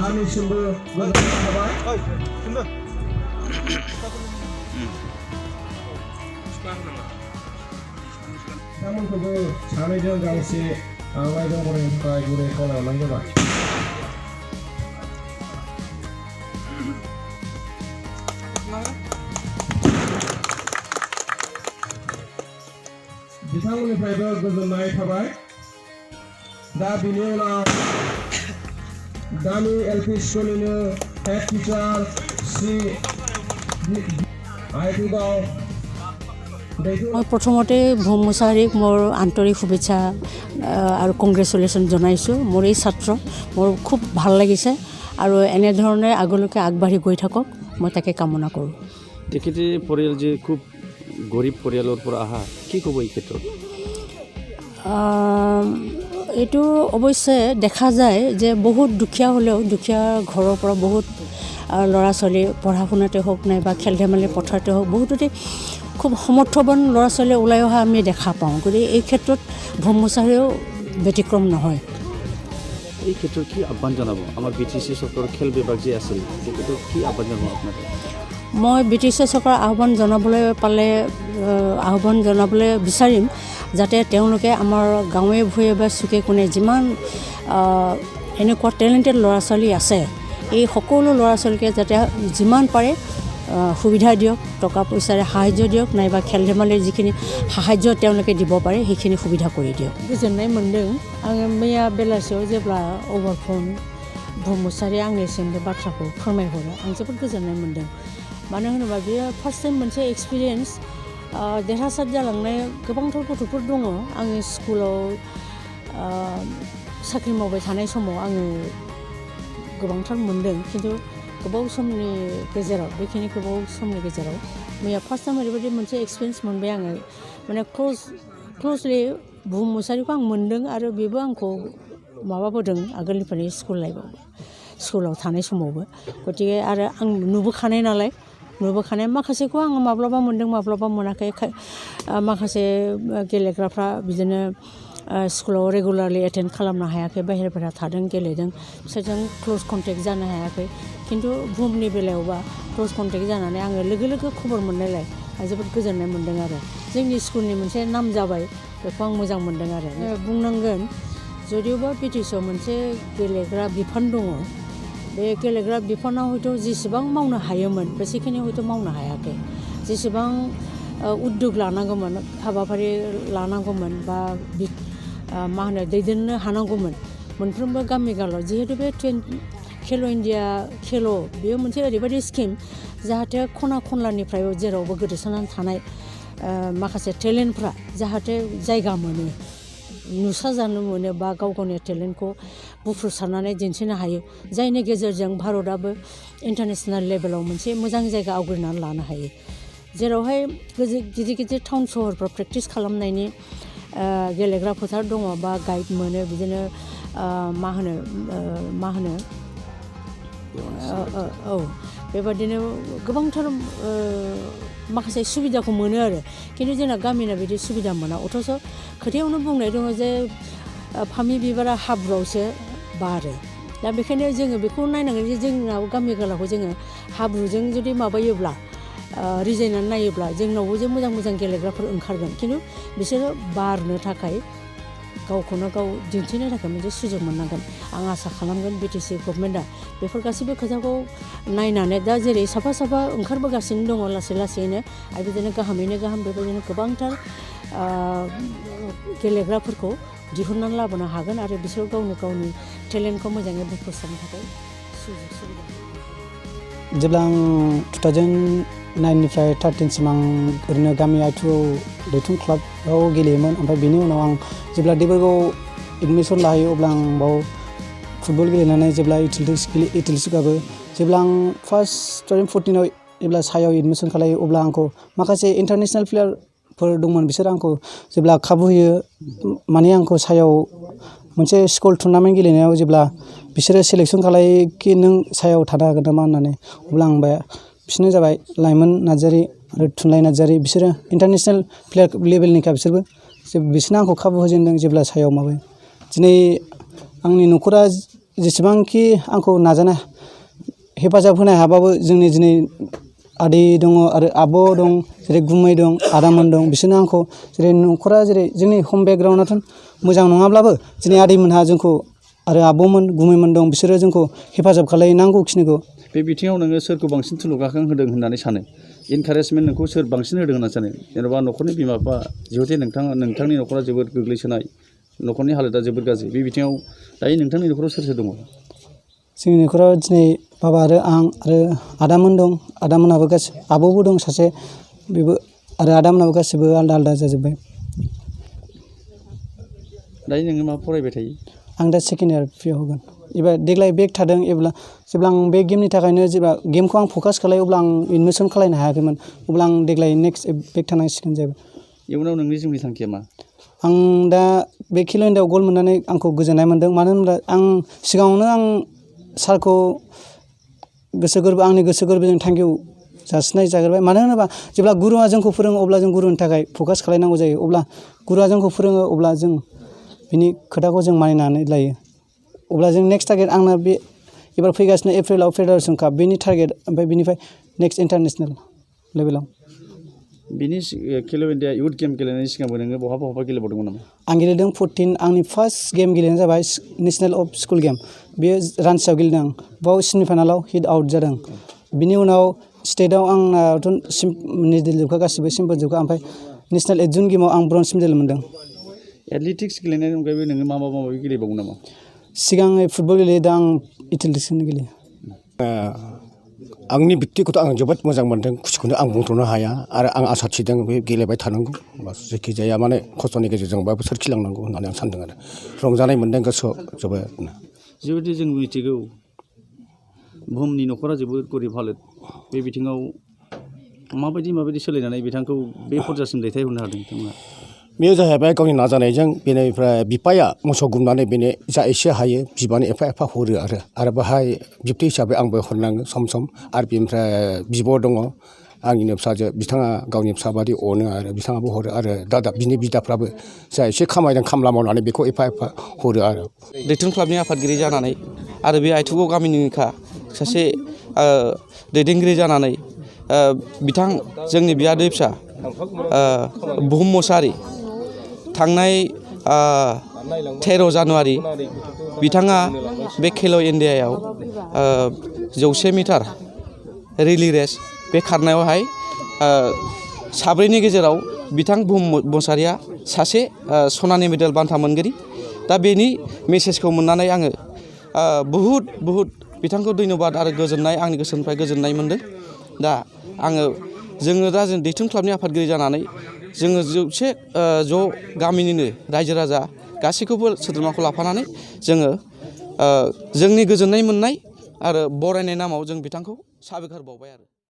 सानैसिमबो गोजोननाय थाबाय। बिथांमोनखौबो सानैजों गांसे आर'नाइजों बरायनो थाखाय गुरै खावलायहरनाय जाबाय। बिथांमोननिफ्रायबो गोजोननाय थाबाय। दा बिनि उनाव गामि एलपि स्कुलनिनो हेड टिचार श्री आइटुगाव মই প্ৰথমতে ভূম মুছাহাৰীক মোৰ আন্তৰিক শুভেচ্ছা আৰু কংগ্ৰেচুলেশ্যন জনাইছোঁ। মোৰ এই ছাত্ৰ মোৰ খুব ভাল লাগিছে আৰু এনেধৰণে আগলৈকে আগবাঢ়ি গৈ থাকক মই তাকে কামনা কৰোঁ। তেখেতে পৰিয়াল যে খুব গৰীব পৰিয়ালৰ পৰা অহা কি ক'ব এই ক্ষেত্ৰত? এইটো অৱশ্যে দেখা যায় যে বহুত দুখীয়া হ'লেও দুখীয়া ঘৰৰ পৰা বহুত ল'ৰা ছোৱালী পঢ়া শুনাতে হওক নাইবা খেল ধেমালি পথাৰতে হওক বহুততে খুব সমৰ্থবান ল'ৰা ছোৱালী ওলাই অহা আমি দেখা পাওঁ। গতিকে এই ক্ষেত্ৰত ভূম মুছাহাৰীও ব্যতিক্ৰম নহয়। এই ক্ষেত্ৰত কি আহ্বান জনাব আমাৰ BTC চৰকাৰৰ খেল বিভাগ যে আছিল তেখেতক কি আহ্বান জনাব আপোনালোকে? মই BTC চৰকাৰৰ আহ্বান জনাবলৈ বিচাৰিম যাতে তেওঁলোকে আমাৰ গাঁৱে ভূঞে বা চুকে কোণে যিমান এনেকুৱা টেলেণ্টেড ল'ৰা ছোৱালী আছে এই সকলো ল'ৰা ছোৱালীকে যাতে যিমান পাৰে সুবিধা দিয়ক, টকা পইচাৰে সাহায্য দিয়ক নাইবা খেল ধেমালিৰ যিখিনি সাহায্য তেওঁলোকে দিব পাৰে সেইখিনি সুবিধা কৰি দিয়ক। गोजोननाय मोन्दों। आङो मैया बेलासियाव जेब्ला अभारफोन भुम मुसाहारिया आंनिसिम बे बाथ्राखौ फोरमायहरो आं जोबोद गोजोननाय मोन्दों। मानो होनोबा बेयो फार्स्ट टाइम मोनसे एक्सपिरियेन्स देरहासार जालांनाय गोबांथार गथ'फोर दङ। आङो स्कुलाव साख्रि मावबाय थानाय समाव आङो गोबांथार मोन्दों खिन्थु गोबाव समनि गेजेराव बेखिनि गोबाव समनि गेजेराव मैया फार्स्ट टाइम ओरैबायदि मोनसे एक्सपिरियेन्स मोनबाय आङो माने क्ल'जलि भुम मुसाहारिखौ आं मोन्दों आरो बेबो आंखौ माबाबोदों आगोलनिफ्रायनो स्कुलाव थानाय समावबो। गतिके आरो आं नुबोखानाय नालाय माखासेखौ आङो माब्लाबा मोन्दों माब्लाबा मोनाखै। माखासे गेलेग्राफ्रा बिदिनो स्कुलाव रेगुलारलि एटेन्ड खालामनो हायाखै, बाहेरफोरा थादों गेलेदों, बिसोरजों क्ल'ज कन्टेक्ट जानो हायाखै। खिन्थु भुमनि बेलायावबा क्ल'ज कन्टेक्ट जानानै आङो लोगो लोगो खबर मोननायलाय आं जोबोद गोजोननाय मोन्दों आरो जोंनि स्कुलनि मोनसे नाम जाबाय बेखौ आं मोजां मोन्दों आरो बुंनांगोन। जदिउबा BTCआव मोनसे गेलेग्रा बिफान दङ बे गेलेग्रा बिफानाव हयथ' जेसेबां मावनो हायोमोन बेसेखिनि हयथ' मावनो हायाखै। जेसेबां उद्योग लानांगौमोन हाबाफारि लानांगौमोन बा मा होनो दैदेननो हानांगौमोन मोनफ्रोमबो गामि गालाव जिहेतु बे खेल' इन्डिया बेयो मोनसे ओरैबायदि स्किम जाहाथे खना खनलानिफ्राय जेरावबो गोदोसोनानै थानाय माखासे टेलेन्टफ्रा जाहाथे जायगा मोनो, नुसारजानो मोनो बा गाव गावनि टेलेन्टखौ बुफ्रुसारनानै दिन्थिनो हायो जायनि गेजेरजों भारतआबो इन्टारनेसनेल लेभेलाव मोनसे मोजां जायगा आवग्रिनानै लानो हायो। जेरावहाय गिदिर गिदिर टाउन सहरफ्राव प्रेक्टिस खालामनायनि गेलेग्रा फोथार दङ बा गाइड मोनो बिदिनो मा होनो औ बेबादिनो गोबांथार माखासे सुबिदाखौ मोनो आरो खिन्थु जोंना गामिना बिदि सुबिदा मोना। अथ'स' खोथायावनो बुंनाय दङ जे फामि बिबारा हाब्रुआवसो बारो। दा बेखायनो जोङो बेखौ नायनांगोन जे जोंनाव गामि गालाखौ जोङो हाब्रुजों जुदि माबायोब्ला रिजायनानै नायोब्ला जोंनावबो जे मोजां मोजां गेलेग्राफोर ओंखारगोन खिन्थु बिसोरो बारनो थाखाय गावखौनो गाव दिन्थिनो थाखाय मोनसे सुजुग मोननांगोन। आं आसा खालामगोन BTC गभर्नमेन्टआ बेफोर गासैबो खोथाखौ नायनानै दा जेरै साफा साफा ओंखारबोगासिनो दङ लासै लासैनो आरो बिदिनो गाहामैनो गाहाम बेबायदिनो गोबांथार गेलेग्राफोरखौ दिहुननानै लाबोनो हागोन आरो बिसोर गावनि टेलेन्टखौ मोजाङै बुफ्रुसारनो थाखाय सुजुग सुबिदा। जेब्ला आं 2009निफ्राय 13सिम आं ओरैनो गामि आइथुआव दैथुन क्लाबाव गेलेयोमोन। ओमफ्राय बेनि उनाव आं जेब्ला देबोरगावआव एडमिसन लाहैयो अब्ला आं बाव फुटबल गेलेनानै जेब्ला एथलेटिक्स गाबो जेब्ला आं फार्स्ट 2014आव जेब्ला सायाव एडमिसन खालायो अब्ला आंखौ माखासे इन्टारनेसनेल प्लेयारफोर दंमोन बिसोर आंखौ जेब्ला खाबु होयो माने आंखौ सायाव मोनसे स्कुल टुर्नामेन्ट गेलेनायाव जेब्ला बिसोरो सेलेक्सन खालायो कि नों सायाव थानो हागोन नामा होननानै अब्ला आं बिसोरनो जाबाय लाइमोन नार्जारि आरो थुनलाइ नार्जारि बिसोरो इन्टारनेसनेल प्लेयार लेभेलनिखा बिसोरनो आंखौ खाबु होजेनदों जेब्ला सायाव माबायो। दिनै आंनि न'खरा जेसेबांखि आंखौ नाजाना हेफाजाब होनो हाबाबो जोंनि दिनै आदै दङ आरो आब' दं जेरै गुमै दं आदामोन दं बिसोरनो आंखौ जेरै न'खरा जेरै जोंनि हम बेकग्राउन्डआथ' मोजां नङाब्लाबो दिनै आदैमोनहा जोंखौ आरो आब'मोन गुमैमोन दं बिसोरो जोंखौ हेफाजाब खालायो नांगौखिनिखौ। बे बिथिङाव नोङो सोरखौ बांसिन थुलुंगाखां होदों होननानै सानो इनकारेजमेन्ट नोंखौ सोर बांसिन होदों होननानै सानो जेनेबा न'खरनि बिमा बिफा जिहेतु नोंथांनि न'खरा जोबोद गोग्लैसोनाय न'खरनि हालोदा जोबोद गाज्रि बे बिथिङाव दायो नोंथांनि न'खराव सोर सोर दङ? जोंनि न'खराव दिनै बाबा आरो आं आरो आदामोन दं आदामोनहाबो गासिबो आब'बो दं सासे बेबो आरो आदामोनहाबो गासिबो आलदा आलदा जाजोब्बाय। दायो नोङो मा फरायबाय थायो? आं दा सेकेन्ड इयार पिअ होगोन एबार देग्लाय बेक थादों जेब्ला आं बे गेमनि थाखायनो जेब्ला गेमखौ आं फकास खालायो अब्ला आं एडमिसन खालायनो हायाखैमोन अब्ला आं देग्लाय नेक्स्ट बेक थानांसिगोन जाहैबाय। इयुनाव नोंनि जिउनि थांखिया मा? आं दा बे खेल इन्डियाआव ग'ल्ड मोननानै आंखौ गोजोननाय मोन्दों मानो होनब्ला आं सिगाङावनो आं सारखौ आंनि गोसो गोरबोजों थेंक इउ जासिनाय जाग्रोबाय मानो होनोबा जेब्ला गुरुआ जोंखौ फोरोङो अब्ला जों गुरुनि थाखाय फकास खालायनांगौ जायो अब्ला गुरुआ जोंखौ फोरोङो अब्ला जों बिनि खोथाखौ जों मानिनानै लायो अब्ला जों नेक्स्ट टारगेट आंना बे एबार फैगासिनो एप्रिलाव फेडारेसन काप बेनि टारगेट ओमफ्राय बिनिफ्राय नेक्स्ट इन्टारनेसनेल लेभेलाव। बिनि खेल इन्डिया इयुथ गेम गेलेनायनि सिगांबो नोङो बहाबा गेलेबावदोंमोन नामा? आं गेलेदों 14 आंनि फार्स्ट गेम गेलेनाया जाबाय नेसनेल अफ स्कुल गेम बेयो रान्चियाव गेलेदों आं बाव सेमि फाइनालाव हिट आउट जादों बिनि उनाव स्टेटआव आंनाथ' मेडेल जोबखा गासिबो सिम्पोल जोबखा ओमफ्राय नेसनेल 8 जुन गेमाव आं ब्रन्ज मेडेल मोन्दों। एथलेटिक्स गेलेनायनि अनगायैबो नोङो माबा गेलेबावो नामा? सिगाङै फुटबल गेलेयो दा आं एथलेटिक्सखौनो गेलेयो। आंनि बिक्तिखौथ' आं जोबोद मोजां मोन्दों खुसिखौनो आं बुंथ'नो हाया आरो आं आसा थिदों बे गेलेबाय थानांगौ जेखि जाया माने खस्थ'नि गेजेरजोंबाबो सोरखिलांनांगौ होननानै आं सानदों आरो रंजानाय मोन्दों गोसोआव जोबोदनो। जिबायदि जों मिथिगौ बुहुमनि न'खरा जोबोद गोरिब हालोद बे बिथिङाव माबायदि सोलायनानै बिथांखौ बे फर्जासिम दैथायहरनो हादों बिथांमोना? बेयो जाहैबाय गावनि नाजानायजों बेनिफ्राय बिफाया मोसौ गुमनानै बेनो जा एसे हायो बिबानो एफा हरो आरो बाहाय बिब्थै हिसाबै आंबो हरनाङो सम आरो बेनिफ्राय बिब' दङ आंनिनो फिसाजो बिथाङा गावनि फिसा बादि अनो आरो बिथाङाबो हरो आरो बिनि बिदाफ्राबो जा एसे खामायदों खामला मावनानै बेखौ एफा हरो आरो। दैथुन क्लाबनि आफादगिरि जानानै आरो बे आइथुगाव गामिनिखा सासे दैदेनगिरि जानानै बिथां जोंनि बियादै फिसा बुहुम मोसाहारि थांनाय 13 जानुवारि बिथाङा बे खेल इन्डियायाव 100 मिटार रिले रेस बे खारनायावहाय साब्रैनि गेजेराव बिथां बुहुम मोसाहारिया सासे सनानि मेडेल बान्था मोनगिरि दा बेनि मेसेजखौ मोननानै आङो बहुद बिथांखौ धन्यबाद आरो गोजोननाय आंनि गोसोनिफ्राय गोजोननाय मोन्दों। दा जोङो दा दैथुन क्लाबनि आफादगिरि जानानै जोङो जौसे ज' गामिनिनो रायजो राजा गासैखौबो सोद्रोमाखौ लाफानानै जोङो जोंनि गोजोननाय मोननाय आरो बरायनाय नामाव जों बिथांखौ साबायखर बावबाय आरो।